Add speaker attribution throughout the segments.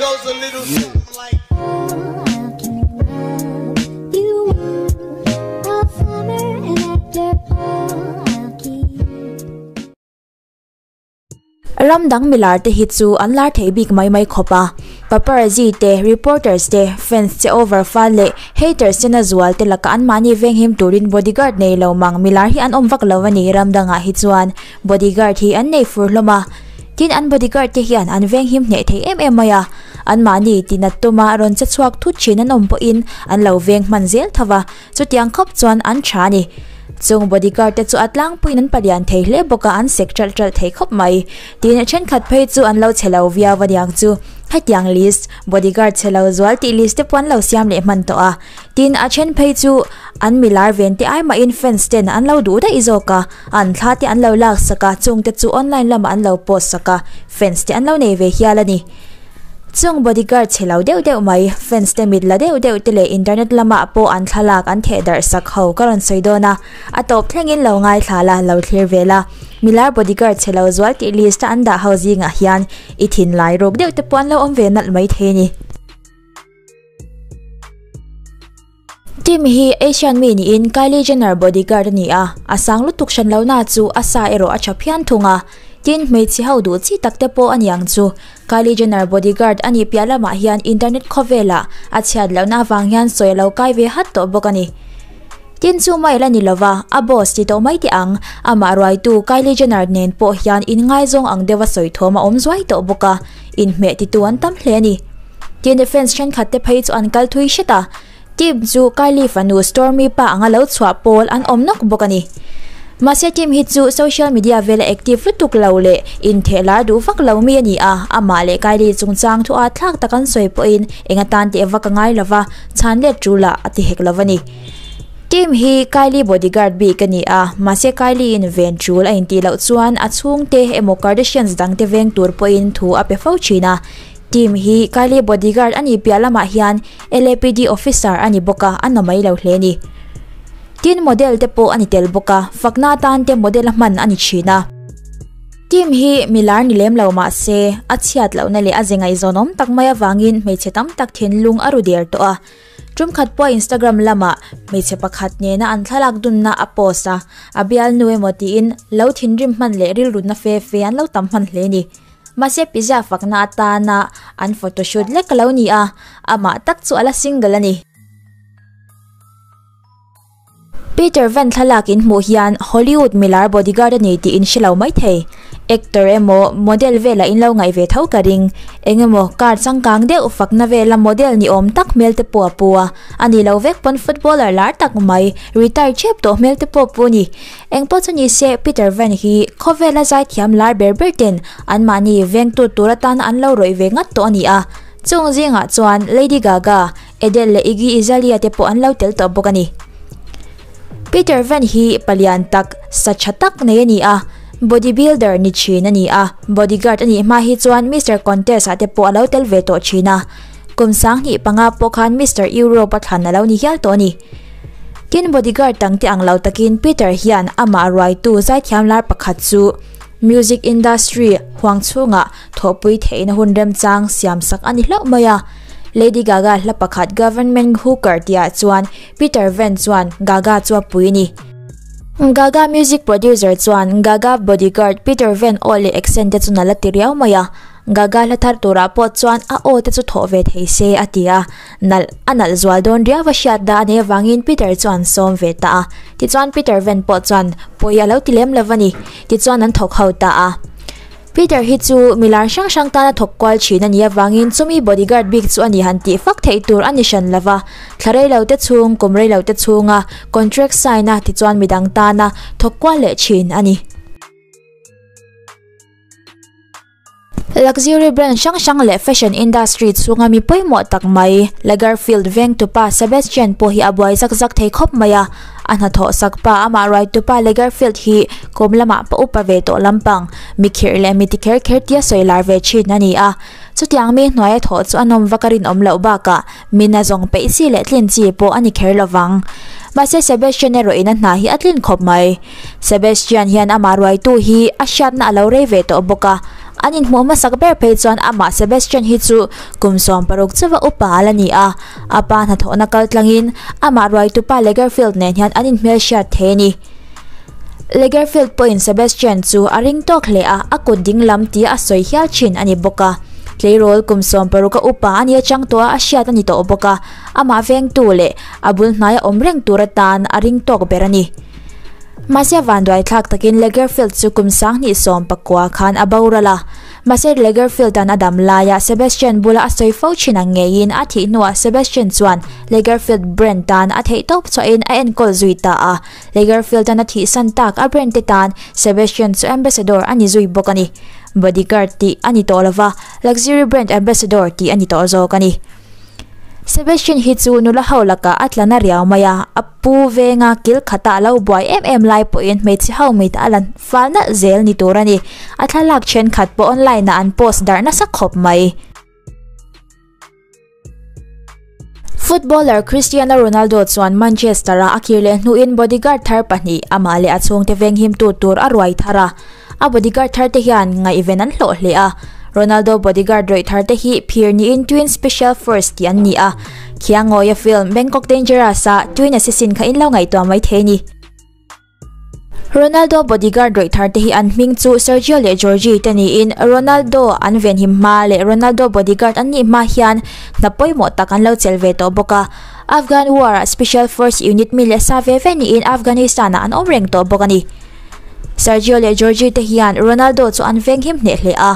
Speaker 1: goes a little something like.
Speaker 2: Ram dang milar te hi chu an lar thei bik mai mai khawp a, paparazzi te, reporters te, fans che over fal leh haters te na zual te laka anmahni venghim turin bodyguard nei lo mang milar hi an awm vak lo a ni ram dangah hi chuan bodyguard hi an nei fur hlawm a, tin an bodyguard te hian an venghim hneh thei em em mai a, anmahni tinat tuma rawn che chhuak thut thin an awm pawhin an lo veng hman zel tho va. Chutiang khawp chuan an tha a ni. Chung bodyguard te chu a tlangpuiin an palian thei hle bawk a, an sek ṭalh ṭalh thei khawp mai. Tin, thenkhat phei chu an lo chhe lo viau a niang chu. Hetiang list, bodyguard chhe lo zual tih list te pawh an lo siam leh hman tawh a. Tin, a then phei chu an milar ven te ai mahin fans ten an lo duh daih zawk a, an thla te an lo lak sak a, chung te chu online lamah an lo post sak a, fans te an lo nei ve hial a ni. Chung bodyguard chhe lo deuh deuh mai, fans te mit la deuh deuh te leh internet lamah pawh an thlalak an theh darh sak ho ka rawn sawi dawn a, a tawp thlengin lo ngaithla la, lo thlir ve la. Milar bodyguard chhe lo zual tih list a an dah ho zingah hian i thinlai ruk deuh te pawh an lo awm ve nalh maithei a ni. Tim hi Asian mi niin Kylie Jenner bodyguard a ni a, a sang lutuk hran lo na chu a sa erawh a tha phian thung a. Tin, hmeichhe ho duh chi tak te pawh a ni ang chu. Kylie Jenner bodyguard a nih piah lamah hian internet khawvelah a chhiat lohna avang hian sawi a lo kai ve hat tawh bawk a ni. Tin chu mai la ni lova, a boss ti tawh mai teh ang, amah ruaitu Kylie Jenner nen pawh hian inngaizawng ang deuha sawi thawm a awm zuai tawh bawk a, inhmeh titu an tam hle a ni. Tin fans thenkhat te phei chu an kal thui hret a, Tim chu Kylie fanu Stormi pa anga lo chhuah pawl an awm nawk bawk a ni. Mahse Tim hi chu social media vela active lutuk lo leh intheh lar duh vak lo mi a ni a, amah leh Kylie chungchang thu at thlak tak an sawi pawhin eng atan teh vak a ngai lova, chhan let tul ah a ti hek lo a ni. Tim hi Kylie bodyguard bik a ni a, mahse Kylie in ven tul a intih loh chuan a chhungte emaw Kardashians dangte veng tur pawhin thu a pe fo thin a, Tim hi Kylie bodyguard a nih piah lamah hian LAPD officer a ni bawk a, a na mai lo hle a ni. Tin, model te pawh a ni tel bawk a, fakna atan te model a hman a ni thin a. Tim hi mi lar ni lem lo mah se, a chhiat lohna leh a ze ngaihzawnawm tak mai avangin hmeichhe tam tak thinlung a ru der tawh a. Tumkhat pawh Instagram lamah hmeichhe pakhat nena an thlalak dunna a post a, a bialnu emaw tiin lo thinrim hman leh rilrutna fe fe an lo tam hman hle a ni. Mahse pizza fakna atana an photoshoot lek a lo ni a, amah tak chu a la single a ni. Peter Van thlalak in hmuh hian Hollywood milar bodyguard a ni tih in hre lo maithei. Actor emaw model velah in lo ngaih ve tho ka ring. Eng emaw car changkang deuh fakna vela model ni awm tak hmel te pawh a pu a, a ni lo vek pawn footballer lar tak mai retire tep tawh hmel te pawh a pu a ni. Engpawh chu ni se, Peter Van hi khawvela zaithiam lar ber ber ten anmahni vengtu tur atana an lo rawih ve ngat tawh a ni a. Chung zingah chuan Lady Gaga, Adele leh Iggy Azalea te pawh an lo tel tawh bawk a ni. Peter Van hi palian tak, sa tha tak nei a ni a, bodybuilder ni thin a ni a, bodyguard a nih hma hi chuan Mister Contest ah te pawh a lo tel ve tawh thin a. Kum 2005 pawh khan Mister Europe a thlan a lo ni hial tawh a ni. Tin bodyguard dangte ang lo takin Peter hian amah ruaitu zaithiam lar pakhat chu music industry huang chhungah thawhpui theihna hun remchang siam sak a ni hlauh mai a. Lady Gaga hla pakhat Government Hooker tihah chuan Peter Van chuan Gaga chu a pui a ni. Gaga music producer chuan Gaga bodyguard Peter Van aw leh accent te chu nalh a ti riau mai a. Gaga hla thar turah pawh chuan a aw te chu thawh ve thei se a ti a, nalh a nalh zual dawn riau a hriat dah a nei avangin Peter chuan sawm ve ta a. Tichuan Peter Van pawh chuan pawi a lo ti lem lo a ni. Tichuan an thawk ho ta a. Peter hi chu milar hrang hrang tana thawk kual thin a nih avangin chumi bodyguard bik chu a ni han tih fak theih tur a ni hran lo va. Thla reilo te chhung, kum reilo te chhunga contract sign a tichuan midang tana thawk kual leh thin a ni. Luxury brand hrang hrang leh fashion industry chhunga mi pawimawh tak mai Lagerfeld vengtupa Sebastian pawh hi a buai zak zak thei khawp mai a, a hnathawh sak pa amah ruaitupa Lagerfeld hi kum lamah pawh upa ve tawh lampang mi khirh leh mi ti kher kher tia sawi lar ve thin a ni a. Chutiang mi hnuaia thawh chu a nawm vak a rinawm loh bakah mi na zawng peih chi leh tlin chi pawh a ni kher lovang. Mahse Sebastian erawh in a hna hi a tlin khawp mai. Sebastian hian amah ruaitu hi a hriatna a lo rei ve tawh bawk a, An inhmuh hmasak ber phei chuan amah Sebastian hi chu kum 60 chauha upa a la ni a, a pa hnathawhna kal tlangin amah ruaitupa Lagerfeld nen hian an inhmelhriat thei a ni. Lagerfeld pawhin Sebastian chu a ring tawk hle a, a kut ding lam tia a sawi hial thin a ni bawk a. Tleirawl kum 60 a upa a ni atang tawh a a hriat a ni tawh bawk a, amah vengtu leh a bul hnaia awm reng tur atan a ring tawk ber a ni. Mahse vanduai thlak takin Lagerfeld chu kum 2019 khan a boral a. Mahse Lagerfeld-a'n a dam laia Sebastian bula a sawi fo thin ang ngeiin a thih hnuah Sebastian chuan Lagerfeld brand tan a theihtawp chhuahin a enkawl zui ta a. Lagerfeld-a'n a thihsan tak a brand te tan Sebastian chu ambassador a ni zui bawk a ni. Bodyguard tih a ni tawh lova, luxury brand ambassador tih a ni tawh zawk a ni. Sebastian hi chu nula ho lakah a tla na riau mai a, a pu venga kil khata a lo buai em em lai pawhin hmeichhe ho mit a la fal nalh zel ni tur a ni. A thlalak thenkhat pawh online ah an post darh nasa khawp mai. Footballer Cristiano Ronaldo chuan Manchester a a kir leh hnuin bodyguard thar pahnih amah leh a chhungte venghimtu tur a ruai thar a. A bodyguard thar te hian ngaihven an hlawh hle a, Ronaldo bodyguard rawih thar te hi phir niin Twin Special Force tih an ni a, Khiangawia film Bangkok Dangerous a Twin Assassin kha in lo ngaihtuah mai thei a ni. Ronaldo bodyguard rawih thar te hi an hming chu Sergio leh Georgie te niin Ronaldo an venhim hma leh Ronaldo bodyguard an nih hma hian hna pawimawh tak an lo chelh ve tawh bawk a. Afghan War ah Special Force unit mi leh sa ve ve niin Afghanistan ah an awm reng tawh bawk a ni. Sergio leh Georgie te hian Ronaldo chu an venghim hneh hle a,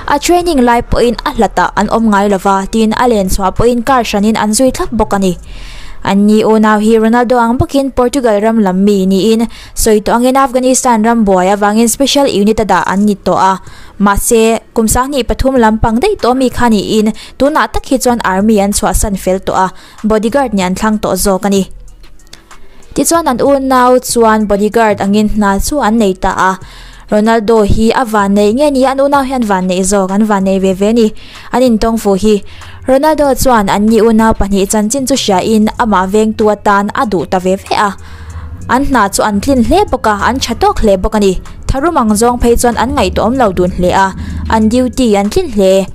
Speaker 2: a training lai pawhin a hlatah an awm ngai lova, tin a len chhuah pawhin car hranin an zui thlap bawk a ni. Anni unau hi Ronaldo ang bawkin Portugal ram lam mi niin sawi tawh angin Afghanistan ram buai avangin special unit a dah an ni tawh a, mahse kum 23 lampang daih tawh mi kha niin tunah tak hi chuan army an chhuahsan fel tawh a, bodyguard nih an thlang tawh zawk a ni. Tichuan an unau chuan bodyguard angin hna chu an nei ta a, Ronaldo hi a van neih nge ni an unau hi an van neih zawk an van nei ve ve a ni an intawng fuh hi. Ronaldo chuan an ni unau pahnih chanchin chu hriain amah vengtu atan a duh ta ve ve a, an hna chu an tlin hle bawk a, an tha tawk hle bawk a ni. Tharum ang zawng phei chuan an ngaihtuahawm lo dun hle a, an duty an tlin hle.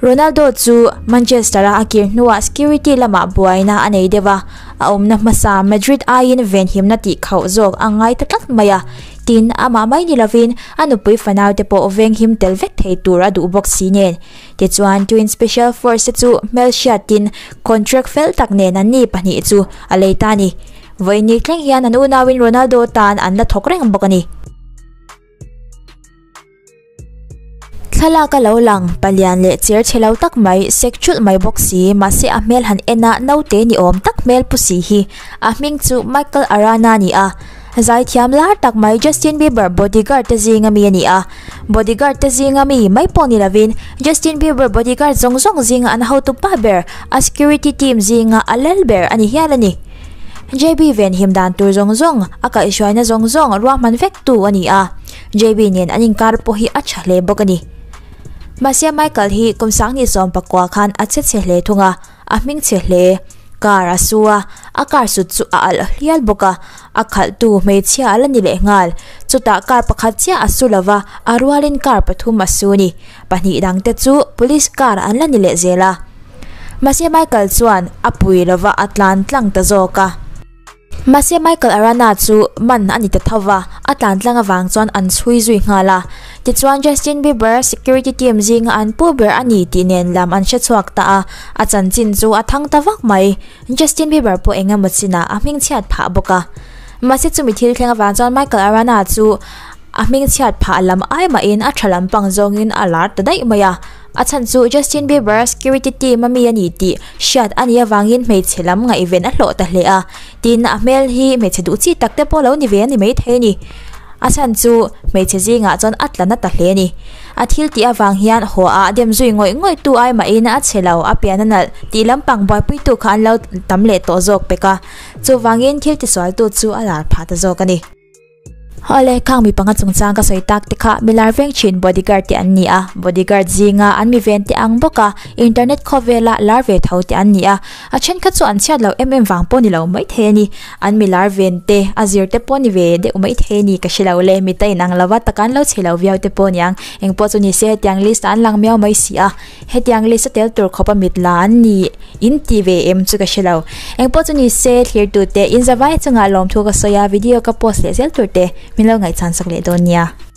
Speaker 2: Ronaldo chu Manchester-a a kir hnuah security lamah buaina a nei deuh a, a awmna hmasa Madrid aiin venhimna tih khauh zawk a ngai ta tlat mai a. Tin, amah mai ni lovin a nupui fanaute pawh venghim tel vek thei tur a duh bawk si nen. Tichuan, Twin Special Force te chu hmelhriatin contract fel tak nen an ni pahnih chu a lei ta a ni. Vawiin thleng hian an unauin Ronaldo tan an la thawk reng bawk a ni. Thlalak a lo lang, palian leh cher chhe lo tak mai, sek thulh mai bawk si, mahse a hmel han en a naute ni awm tak hmel pu si hi. A hming chu Michael Arana a ni a, zaithiam lar tak mai Justin Bieber bodyguard te zinga mi a ni a. Bodyguard te zinga mi mai pawh ni lovin Justin Bieber bodyguard zawng zawng zinga an hotu pa ber, a security team zinga a lal ber a ni hial a ni. JB venhim dan tur zawng zawng, a kaihhruaina zawng zawng ruahman vek tu a ni a. JB nen an inkar pawh hi a tha hle bawk a ni. Mahse Michael hi kum 2019 khan a che chhe hle thung a, a hming chhe hle. Car a su a, a car sut chu a alh hlial bawk a, a khalhtu hmeichhia a la ni leh nghal. Chutah car pakhat chiah a su lova, a rualin car pathum a su a ni. Pahnih dangte chu police car an la ni leh zel a. Mahse Michael chuan a pui lova a tlan tlang ta zawk a. Mahse Michael Arana chu man a ni ta tho va, a tlan tlang avang chuan an chhui zui nghal a. Tichuan Justin Bieber security team zinga an pu ber a ni tih nen lam an hre chhuak ta a, a chanchin chu a thang ta vak mai. Justin Bieber pawh eng emaw chinah a hmingchhiat phah bawk a. Mahse chumi thil thleng avang chuan Michael Arana chu a hmingchhiat phah lam ai mahin a tha lampang zawngin a lar ta daih mai a. A chhan chu Justin Bieber security team a mi a ni tih hriat a nih avangin hmeichhe lam ngaihven a hlawh ta hle a, tin a hmel hi hmeichhe duh chi tak te pawh lo ni ve a ni maithei a ni. A chhan chu hmeichhe zingah chuan a tla na ta hle a ni. A thil tih avang hian haw ah dem zui ngawih ngawih tu ai mahin a chhe lo, a pian a nalh tih lampang buaipuitu kha an lo tam leh tawh zawk pek a, chuvangin thil tisualtu chu a lar phah ta zawk a ni. Awle, khang mi panga chungchang ka sawi tak te kha milar veng thin bodyguard te an ni a, bodyguard zinga an mi ven te ang bawk a, internet khawvela lar ve tho te an ni a, a thenkhat chu an chhiat loh em em vang pawh ni lo mai thei a ni, an milar ven te a zir te pawh ni ve deuh mai thei a ni ka hre lo le, mita inang lova taka an lo chhe lo viau te pawh niang, engpawh chu ni se hetiang list ah an lang miau mai si a. Hetiang list a tel tur khawp a mit la an ni in ti ve em chu ka hre lo. Engpawh chu ni se thlir tur te in zavai chungah lawmthu ka sawi a, video ka post leh zel tur te min lo ngaihchhan sak leh dawn nia.